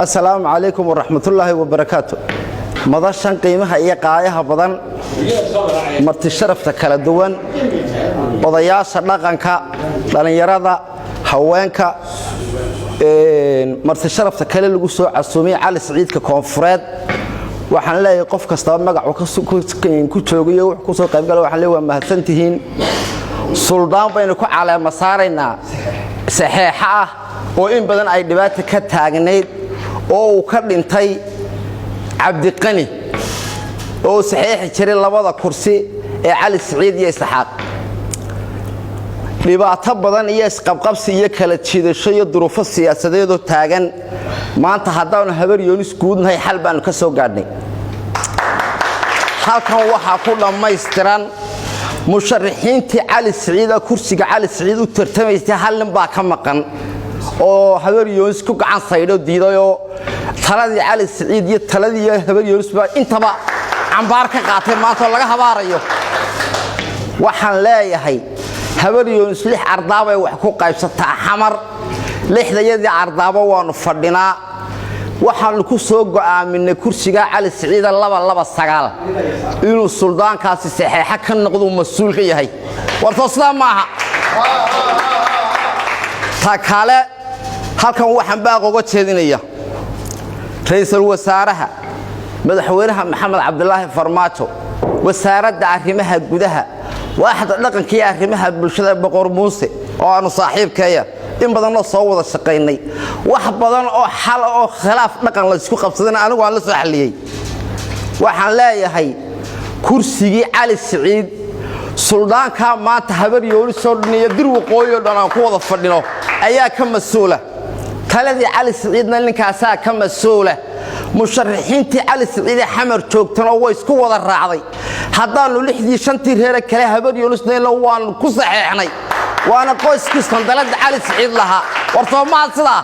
Assalaamu calaykum waraxmatullaahi wabarakaatu. Madashan qiimaha iyo qaayaha badan, marti sharafta kala duwan, odayaasha dhaqanka, dhallinyarada, haweenka, marti sharafta kale lagu soo casuumay Cali Siciidka Koonfureed, waxaan leeyahay qof kastaba magacu ku joogayo wuxuu kusoo qaybgala, waxaan leeyahay waa mahadsantihiin. Suldaan baynu ku caleema saaraynaa saxeexa ah oo in badan ay dhibaata ka taagnayd oo uu ka dhintay Cabdiqani oo saxeexi jiray labada kursi ee Cali Siciid iyo Isxaaq. Dhibaato badan iyo isqabqabsi iyo kala jiidasho iyo duruufo siyaasadeedoo taagan, maanta haddaanu Habar Yoonis guudnahay, xal baanu ka soo gaadhnay. Halkan waxaa ku dhammaystiran musharaxiintii Cali Siciida, kursiga Cali Siciid u tartamaysay. Hal nin baa ka maqan oo Habar Yoonis ku gacan saydho diidayoo taladii Cali Siciid iyo taladii Habar Yoonis baa intaba cambaar ka qaatay maanta oo laga habaarayo. Waxaan leeyahay, Habar Yoonis lix ardaabay wax ku qaybsataa Xamar. Lixdayadii ardaabo waannu fadhinaa. Waxaannu ku soo go'aaminay kursigaa Cali Siciida 229 inuu suldaankaasi saxeexo ka noqduu mas-uul ka yahay. Wartoo sidaa maaha? Ta kale, halkan waxaan baaq uga jeedinaya ra'iisul wasaaraha, madaxweynaha Maxamed Cabdilaahi Farmaajo, wasaaradda arrimaha gudaha, waaxda dhaqanka iyo arrimaha bulshada, Boqor Muuse oo aanu saaxiibkeeya in badanoo soo wada shaqaynay, wax badan oo xal oo khilaaf dhaqan laysku qabsadayna anigu aan la soo xalliyey. Waxaan leeyahay, kursigii Cali Siciid suldaankaa maanta Habar Yoonisoo dhan iyo Dir Waqooyi oo dhan aan ku wada fadhino ayaa ka mas-uula. Taladii Cali Siciidna ninkaasaa ka mas-uula. Musharaxiintii Cali Siciidee Xamar joogtanoo way isku wada raacday. Haddaannu lixdii shantii reere kale Habar Yoonisnayna, waannu ku saxeexnay, waana qoyskii sandaladda Cali Siciid lahaa. War soomaha sidaa?